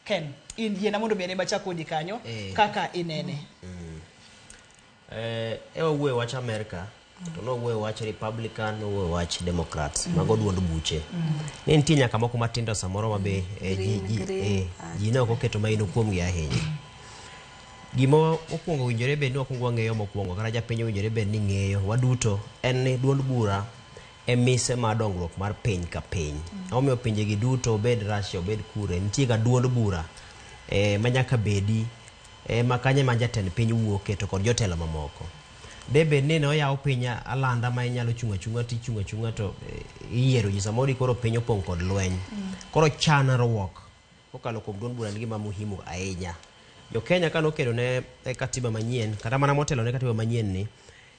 Ken, in yiena mondo mi ane machak kodi kanyo kaka inene. E wawuoyo wach Amerika to nowuoyo wach Republican, nowuoyo wach Democrats, mago duond buche. Ne nitie nyaka moko matindo samoro ma be ji ne ok oketo maino kuomgi ahinya. Gima okwongo owinjore bed ni wakwongo wang'eyo mokwongo kata japiny owinjore bed ni ng'eyo waduto en ni duond bura e mise mar dongruok mar piny ka piny. Omiyo pinje gi duto obed Russia obed kure nitie ga duond bura ma nyaka bedi ma kanyo ema jatend piny wuoke to kod jotelo mamoko. De bed ni ne oyaw piny alanda ma inyalo chung' achung'a tichung' achung'a to iyiero ji samoro koro piny opong' kod lweny. Koro chanruok kokalo kuom duond bura en gima muhimu ahinya. Jo Kenya kane okedo ne katiba manyien kata mana motelo ne katiba manyien ni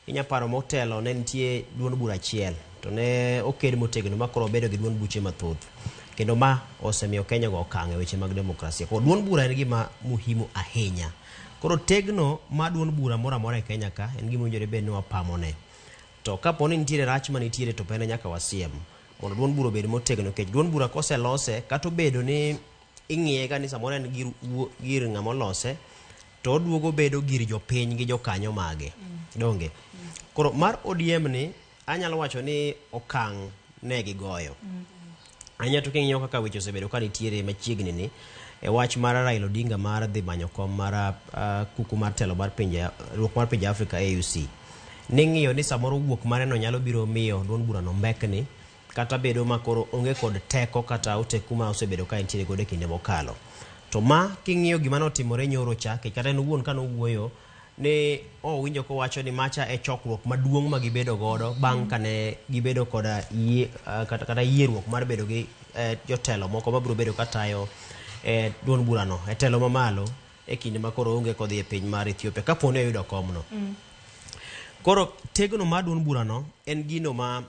inya paro motelo ne nitie duond bura achiel to ne oked motegno ma koro obedo gi duond buche mathoth kendo ma osemiyo Kenya go okang' e weche mag demokrasia. Koro duond bura en gima muhimu ahinya. Koro tegno ma duond bura moro amora e Kenya ka en gima owinjore bed ni wapamone. To kapo ni nitiere rach manitiere to bende nyaka wasiem mondo duond bura obed motegno nikech duond bura koselose kata obedo ni ing'iye ga ni samoro en gir, gir ng'ama olose to oduogo bedo gir jopiny gi jokanyo mage. Donge? Koro mar ODM ni anyalo wacho ni okang' ne gigoyo. Ahinya to king'iyo kaka weche osebedo ka nitiere machiegni ni e wach mar Raila Odinga mar dhi manyo kom mar kuku mar telo mar pinje riwruok mar pinje Afrika AUC. Ning'iyo ni samoro wuok mare no nyalo biro miyo duond burano mbekni kata bedo ma koro onge kod teko kata oteku ma osebedo ka entiere godo e kinde mokalo. To ma king'iyo gima notimore nyoro cha, kech kata en owuon ka nowuoyo ni owinjo kowacho ni macha e chokruok maduong' ma gibedo godo bang' kane gibedo koda yie, kata yierruok mar bedo gi jotelo moko mabiro bedo katayo duond burano e telo mamalo e kinde ma koro onge kodhi e piny mar Ethiopia kapo ni oyudo komno. Koro tegno mar duond burano en gino ma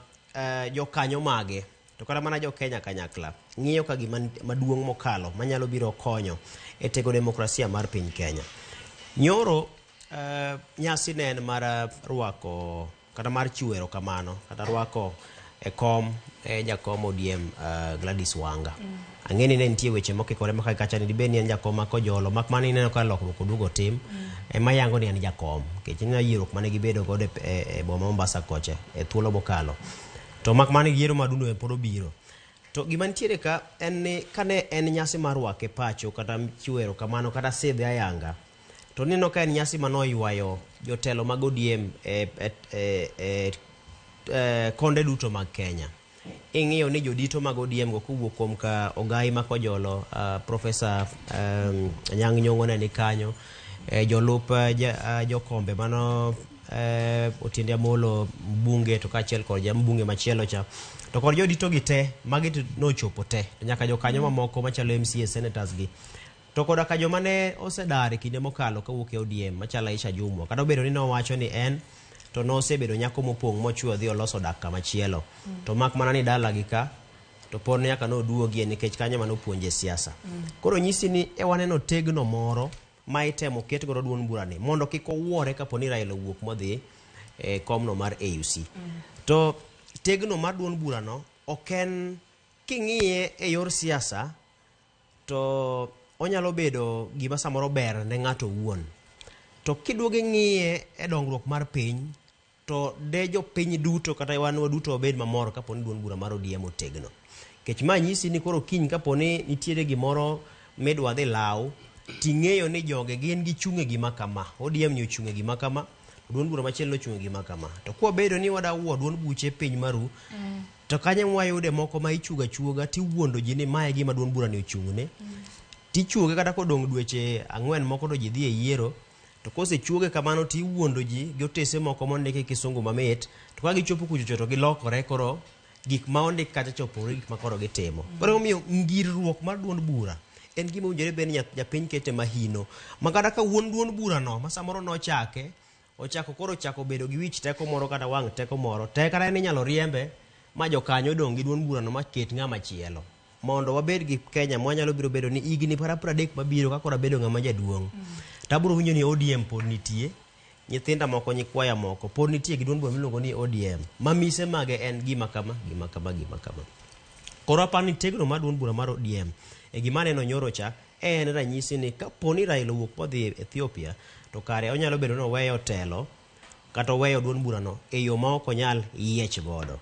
jokanyo mage to kata mana jo Kenya kanyakla ng'iyo ka gima maduong' mokalo manyalo biro konyo e tego demokrasia mar piny Kenya. Nyoro nyasi ne en mar rwako kata mar chiwo erokamano kata rwako e kom jakom ODM Gladys Wanga. Ang'e ni ne nitie weche mokikore ma kacha ni dibed ni en jakom ma kojolo mak mana ineno ka lokruok oduogo tim ema yango ni en jakom nikech ineno yierruok mane gibedo godo e boma Mombasa kocha e thuolo mokalo. To mak mana yiero madundo e pod obiro. To gima nitiere ka en ni kane en nyasi mar rwake pacho kata chiwo erokamano kata sidhe ayanga to nineno ka en nyasi manoywayo jotelo mag ODM e konde duto mag Kenya. Ing'iyo ni jodito mag ODM go kowuok kuom ka Ogai ma Kojolo, Professor Anyang' Nyong'o ne ni kanyo, jolup jokombe mano Otiende Amolo mbunge to kaachiel kod mbunge machielo cha to kod jodito gi te magi to nochopo te to nyaka jokanyo mamoko machalo MCA senators gi to koda ka joma ne osedar e kinde mokalo kawuok e ODM machalo Aisha Jumwa kata obedo ni nowacho ni en to nosebedo nyako mopong' mochwe odhi oloso dak kamachielo to mak mana ni dalagi ka to pod nyaka noduogie nikech kanyo ema nopuonje siasa. Koro nyisi ni e waneno tegno moro ma itemo ket godo duond burani mondo kik owuore kapo ni Raila owuok modhi e komno mar AUC. To tegno mar duond burano ok en king'iye e yor siasa to onyalo bedo gima samoro ber ne ng'ato owuon. To kiduogo ing'iye e dongruok mar piny to de jopiny duto kata wan waduto wabed mamor kapo ni duond bura mar ODM otegno. Nikech ma nyisi ni koro kiny kapo ni nitiere gimoro midwa dhi law ting'eyo ni joge gin gichung' e gima kama, ODM ni ochung' e gima kama, duond bura machielo ochung' e gima kama. To kwabedo ni wada wuo duond buche piny maru, to kanyo mwayude moko ma ichuogo achuoga tiwuondo ji ni mae e gima duond bura ni ochung'ne. Tichuoge kata kodong' dweche ang'wen moko to ji dhi e yiero, to kosechuoge kamano tiwuondo ji gi otese moko mondik e kisungu mamit, to ka gichopo kuchocho to gilokore koro gik ma ondik kacha cha opogore gi gik ma koro gitimo. Koro emomiyo ngirruok mar duond bura en gima owinjore bed ni japiny kete mahino. Ma kata ka wuon duond burano ma samoro nochake, ochako koro ochako bedo gi wich teko moro kata wang' teko moro, te kata en inyalo riembe ma jokanyo dong' gi duond burano ma ket ng'ama chielo. Mondo wabed gi Kenya mwanyalo biro bedo ni higni para 30 mabiro ka koro abedo ng'ama jaduong', to abiro winjo ni ODM pod nitie, nyithinda moko, nyikwaya moko pod nitie gi duond bura miluongo ni ODM, ma mise mage en gima kama, gima kama, gima kama. Koro aparo ni tegno mar duond bura mar ODM e gima aneno nyoro cha en ranyisi ni kapo ni Raila owuok modhi Ethiopia to kare onyalo bedo ni oweyo telo kata oweyo duond burano e yo ma ok onyal yiech godo.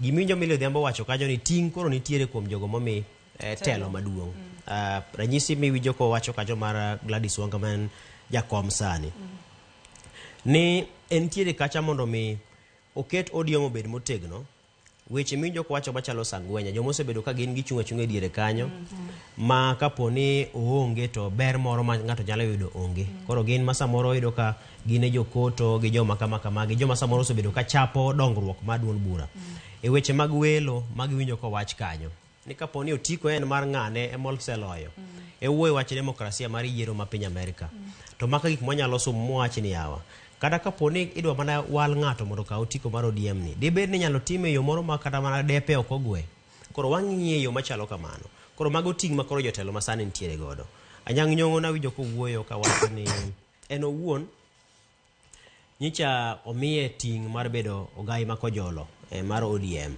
Gimiwinjo Millie Odhiambo wacho kanyo ni ting' koro nitiere kuom jogo momi telo maduong'. Ranyisi miwinjo kowacho kanyo mar Gladys Wanga ma en jakom sani. Ni entiere kacha mondo mi oket ODM obed motegno. Weche miwinjo kowacho machalo sangwenya, joma osebedo ka gin gichung' achung'a e diere kanyo, ma kapo ni oonge to ber moro ma ng'ato nyalo yudo onge. Koro gin ma samoro iyudo ka gin e jokoto gi joma kama kama gi joma samoro osebedo ka chapo dongruok mar duond bura. E weche mag welo magiwinjo kowach kanyo, ni kapo ni otiko en mar ng'ane ema oseloyo. E wuoyo wach demokrasia mar yiero ma piny Amerika. To maka gik mwanyalo somo mowach ni yawa. Kata kapo ni idwa mana wal ng'ato mondo okaw otiko mar ODM ni, dibed ni inyalo time e yo moro ma kata mana depe ok ogwe. Koro wang'iye e yo machalo kamano. Koro mago ting' ma koro jotelo masani nitiere godo. Anyang' Nyong'o nawinjo kowuoyo kawacho ni en owuon nyicha omiye ting' mar bedo ogai ma Kojolo mar ODM.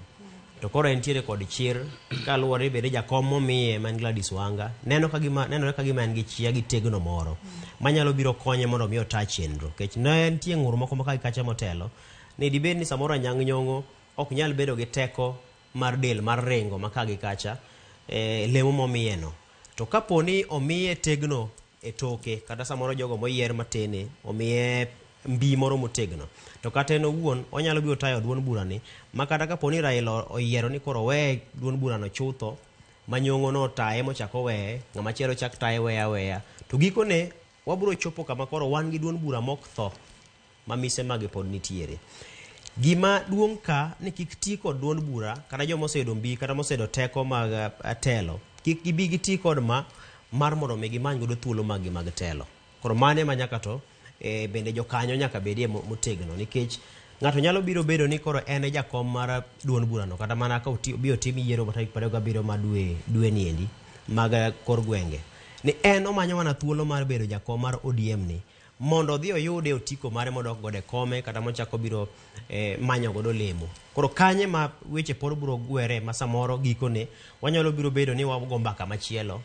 To koro entiere kod chir kaluwore ni bende jakom momiye ma en Gladys Wanga neno ka gima nenore ka gima en gi chia gi tegno moro manyalo biro konye mondo mi ota chenro. Nikech ne nitie ng'ur moko ma ka gi kacha motelo ni dibed ni samoro Anyang' Nyong'o ok nyal bedo gi teko mar del mar ringo ma ka gi kacha lemo momiye no. To kapo ni omiye tegno e toke kata samoro jogo moyier matene omiye mbi moro motegno to kata en owuon onyalo biro tayo duond burani ma kata kapo ni Raila oyiero ni koro oweye duond burano chutho ma Nyong'o no otaye mochako oweye ng'ama chielo chak taye weya weya to gikone wabiro chopo kama koro wan gi duond bura mok tho ma mise mage pod nitiere. Gima duong' ka ni kik ti kod duond bura kata joma oseyudo mbi kata moseyudo teko mag telo kik gibi giti kod ma mar mondo mi gimany godo thuolo mag gi mag telo. Koro mano ema nyaka to bende jokanyo nyaka bedie motegno nikech ng'ato nyalo biro bedo ni koro en e jakom mar duond burano kata mana ka obi otim yiero ma tarik 27 mar dwe ni endi mag kor gwenge ni en omanyo mana thuolo mar bedo jakom mar ODM ni mondo odhi oyude otiko mare modok godo e kome kata mochako biro manyo godo lemo. Koro kanye ma weche pod biro gwere ma samoro gikone wanyalo biro bedo ni wago mbaka machielo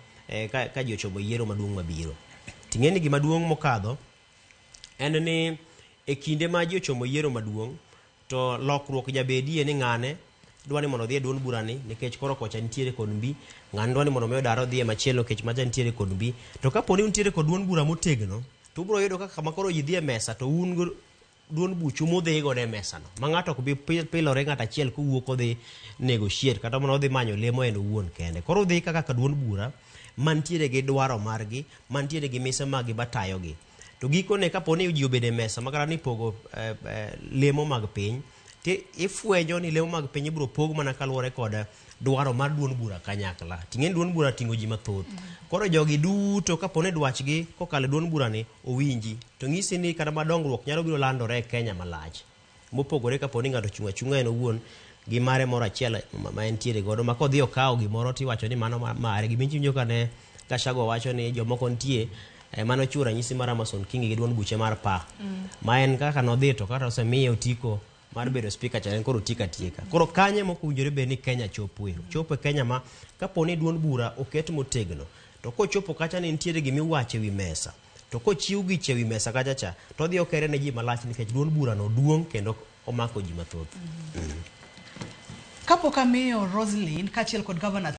ka ji ochomo yiero maduong' mabiro. Ting'e ni gima duong' mokadho en ni e kinde ma ji ochomo yiero maduong' to lokruok jabedie ni ng'ane dwa ni mondo odhi e duond burani nikech koro kocha nitiere kod mbi, ng'ane dwa ni mondo mi odar odhi e machielo nikech macha nitiere kod mbi. To kapo ni untiere kod duond bura motegno to ubiro yudo kaka kama koro ji dhi e mesa to un duond buchu mudhi godo e mesa no ma ng'ato ok bi pilore ng'ato achiel kowuok odhi negotiate kata mana odhi manyo lemo en owuon kende. Koro udhi kaka duond bura mantiere gi dwaro margi, mantiere gi mise maggi matayogi. To gikone kapo ni ji obedo e mesa ma kata ni pogo lemo mag piny, to ifwenyo ni lemo mag piny ibiro pog mana kaluwore kod dwaro mar duond bura kanyakla. Ting'e ni duond bura ting'o ji mathoth. Koro jogi duto kapo ni dwachgi kokalo e duond burani owinji, to ng'isi ni kata ma dongruok nyalo biro landore e Kenya malach. Mopogore kapo ni ng'ato ochung' achung'a en owuon gi mare moro achiel ma entiere godo ma kodhi okawo gimoro tiwacho ni mano mare. Gima iwinjo ka ne Gachagua wacho ni jomoko nitie mano chiwo ranyisi mar Amason Kingi gi duond buche mar PA. Ma en kaka nodhi to kata osemiye otiko mar bedo speaker cha en koro otieko atieka. Koro kanye mok owinjore bed ni Kenya chopoe. Chopo e Kenya ma kapo ni duond bura oket motegno to kochopo kacha ni nitiere gimiwacho ewi mesa to kochiw gicha ewi mesa kacha cha to odhi okere ne ji malach nikech duond burano duong' kendo omako ji mathoth. Kapok amiyo Roslyn kaachiel kod Governor